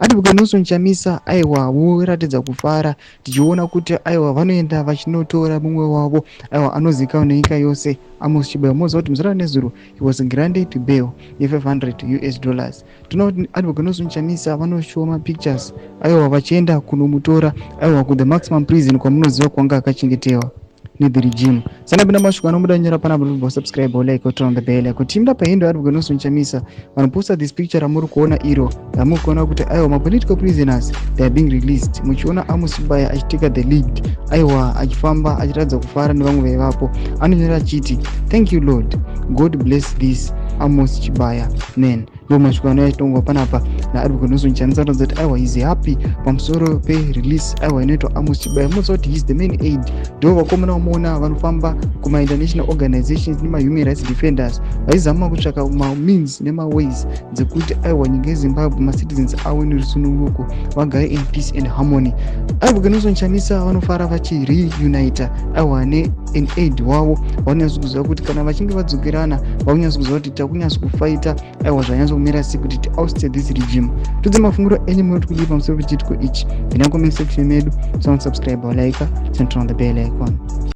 Advocate Nelson Chamisa aiwa voratidza kufara, tichiona kuti aiwa vanoenda vachinotora mumwe wavo, aiwa anozivikanwa nenyika yose, Amos Chibaya. Moziva kuti muzura nezuro he was granted bail ye500 US dollars. Tinoona kuti Advocate Nelson Chamisa vanoshowa mapictures, aiwa vachienda kunomutora, aiwa ku the maximum prison kwamunoziva kwanga akachengetewa nethe regime. Sanapinda mashoko anomuda nyora panapa, tobva subscribe, like, turn on the bell icon. Muda pahandle Advocate Nelson Chamisa vanoposta this picture ramuri kuona iro, ramuri kuona kuti aiwa mapolitical prisoners, they are being released. Muchiona Amos Chibaya achiteka the lead, aiwa achifamba achiratidza kufara nevamwe vaivapo. Anonyora achiti, "Thank you, Lord. God bless this Amos Chibaya man." Ndo mashoko anouya achitongwa panapa naAdvocate Nelson Chamisa, anoratidza kuti aiwa is happy pamusoro perelease, aiwa inoitwa Amos Chibaya. Munoziva kuti he is the main aide, ndo vakomana vamuona vanofamba kumainternational organizations nemahuman rights defenders, vaizama kutsvaka mameans nemaways dzekuti aiwa nyika yeZimbabwe, macitizens ave nerusununguko, vagare in peace and harmony. Advocate Nelson Chamisa vanofara vachireunita, aiwa nean aide wavo. Vanonyatso kuziva kuti kana vachinge vadzokerana, vakunyatso kuziva kuti takunyatso kufaita, aiwa zvanyatso kumira sei kuti tiouste this regime. Tudze mafungiro enyu, munoti kudii pamusoro pechiitiko ichi? Ina comment section medu. Subscribe, like, turn on the bell icon.